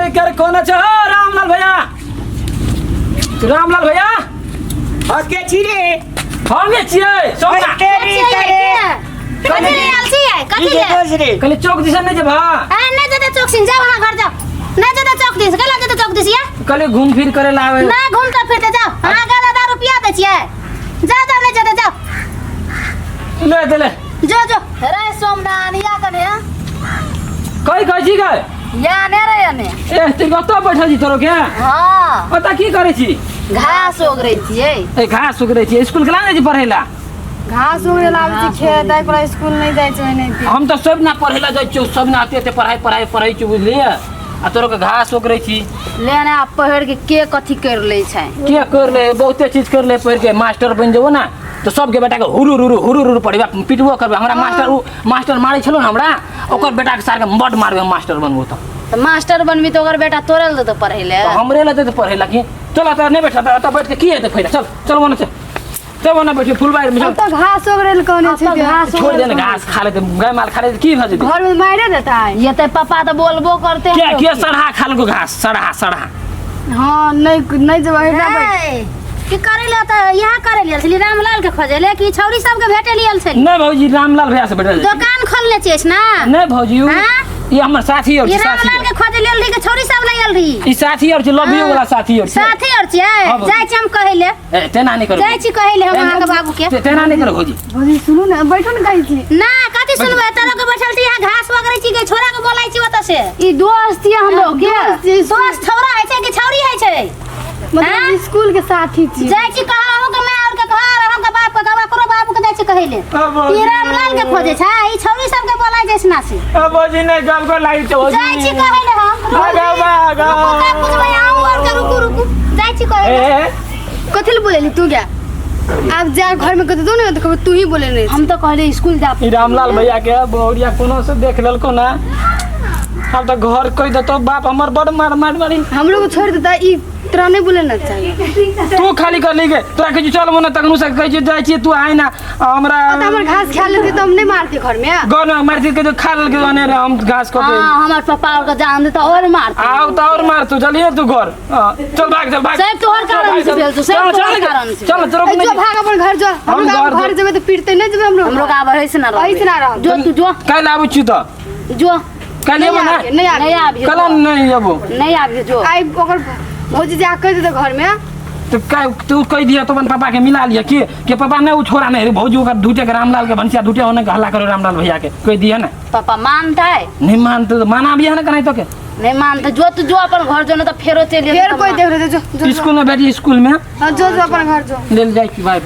अरे कर कोना छ रामलाल भैया, रामलाल भैया। हाँ, के छी रे? हमे छियै सोना। तेरी करे। कथी ले आयल छियै? कथी ई ले? जे दोस रे। कहली चौक दिसन नहीं जेबा? ए, नहि जेतै चौक सिन, जाओ अहाँ घर जाओ। नहि जेतै चौक दिस, केला जेतै चौक दिस या? कहली घूम फिर करे ला आवे। ना घूमते फिरते जाओ। अहाँ के दादा रुपया दै छियै। जाओ जाओ, नहि जेतै जाओ। ले दे ले। जो जो। रे सोमनान या कने कई कहै छी गए? या ने रे या ने। ए तू कतऽ बैठल छी तोरो के? हां। ओतऽ की करै छी? घास ओगरै छियै। ए घास उगरै छी, स्कूल केना जाइ छी पढ़ै ला? घास उगरे ला आबै छै खेत, ताहि पर स्कूल नहि जाइ छै ओनाहिते। हम तऽ सब ना पढ़ै ला जाइ छियौ, सब ना एते एते पढ़ाइ पढ़ाइ पढ़ै छियौ बुझलियै? आ तोरो के घास ओगरै छी। ले ने आब पढ़ के के कथी कर लै छै? के कर ले, बहुते चीज कर ले पढ़ के मास्टर बनि जेबो ना तो सबके बेटा के हुरु हुरु हुरु हुरु पढ़ेबा, पिटबो करबे। हमरा मास्टर उ मास्टर मारै छलो ने हमरा, ओकर बेटा के सार के बड मारबे हम मास्टर बनबो तऽ। तऽ मास्टर बनबी तऽ ओकर बेटा तोरे लए देतौ पढ़ै ले? तऽ हमरे लए देतै पढ़ै ला की? चल एतऽ नहि बैठ, एतऽ बैठ के की हेतै फायदा? चल चल ओने चल, चल ओने बैठ फुलबाड़ी में चल। अब तऽ घास ओगरे लए कहने छै अब तऽ जे। घास छोड़ दे ने, घास खा लेतै, गाय माल खा लेतै की भऽ जेतै? घर में मारे देतै। ये तऽ पापा तऽ बोलबो करते के के सड़हा खा लेलको घास, सड़हा सड़हा। हाँ, नहीं नहीं जेबै एकरा बैठ। ए, की करै ले तऽ यहाँ करै ले छली? रामलाल के खोजै ले कि छौरी सबके भेटै ले आयल छली? नहीं भौजी, रामलाल भैया से भेटल। दोकान खोलने छियै ना? नहीं भौजी, उ हाँ? ई हमर साथी और ये छै, साथी रामलाल के खोजै ले आयल रही कि छौरी सब ले आयल रही? ई साथी और छै, लव you वाला साथी और छै। साथी और छियै? हाँ भौजी। जाइ छी हम कहै ले। ए तेना नहीं करू। जाइ छी कहै ले हम अहाँके बाबू के। तेना नहीं करू भौजी। भौजी सुनू ने, बैठू ने कहै छी। ना कथी सुनबै? तोरा के बैठल छी यहाँ घास वगैरह छी के छोरा के बोलाइ छी ओतऽ से। ई दोस्त ये हमरो के। दोस्त छियै, दोस्त छौरा होइ छै कि छौरी होइ छै? मतलब हाँ? स्कूल के साथी छी। जाइ छी कह अहूँ के माय और के घर, अहूँ के बाप के कहब, ओकरो बाप के जाइ छी कहै ले। ई रामलाल के खोजै छै, ई छौरी सब के बोलाइ छै ना से। अब भौजी नहीं गल को लाई छै भौजी। जाइ छी कहै ले हम। भागा भागा। रुकू तऽ पुछबै अहूँ और के, रुकू रुकू। जाइ छी कहै ए ले। ए, कथी लए बोलेली तू गे? आब जा घर में कतौ ने तऽ कहबै तू ही बोले नहीं। हम तऽ कहले स्कूल जा। ई रामलाल भैया के बहुरिया कोनो से देख लेलको ना, अब तऽ घर कहि देतो बाप हमर बड़ मार मार मारी। हमरो को छोड़ देता, ई तोरा नहीं बोले ना चाहिए। तू खाली कर ली गे, तोरा कहै छी चल मोने तखनु से कहै छी जाइ छी तू आइ ना हमरा। तऽ हमर घास खा लेती तऽ हम नहीं मारती घर में। घर में मारती के खा लेलकै अने रे हम घास कटे। हाँ, हमर पापा और के जान देता और मारते। आउ तऽ और मार तू, चलिए तू घर। हाँ, चल भाग चल भाग। साहब, तोहर चल, कारण भाग, से चल। भेल छौ, साहब, चल, तोहर चल, कारण से चल, भेल। चल, ए, जो भाग अपन घर जो। हम हम घर घर जेबै तऽ पीटतै नहीं जेबै हमरो। हमरो का आब ऐसे ना रहबै। ऐसे ना रहबै। जो तू जो। काल्हि आबै छी तऽ। जो। काल्हि नहीं एबो ना? आबियो, नहीं आबियो। नहीं आबियो। कल नहीं एबो। नहीं आबियो जो। आइ ओकर भौजी जा कहि देतै घर में। तो का तू कह दिया तो अपन पापा के मिला लिया के के पापा नहीं उ छोरा नहीं भौजी ओकर दूटे के रामलाल के भंसिया दूटे होने के हल्ला करो रामलाल भैया के कह दिया ना। पापा मानता है? नहीं मानते तो माना भी है ना कहीं तो के। नहीं मानते जो तू जो अपन घर जो ना तो फेरो चल फेर कोई देख रहे जो, जो, जो। स्कूल में बैठी स्कूल में। हाँ, जो, जो अपन घर जो। ले जाए की भाई।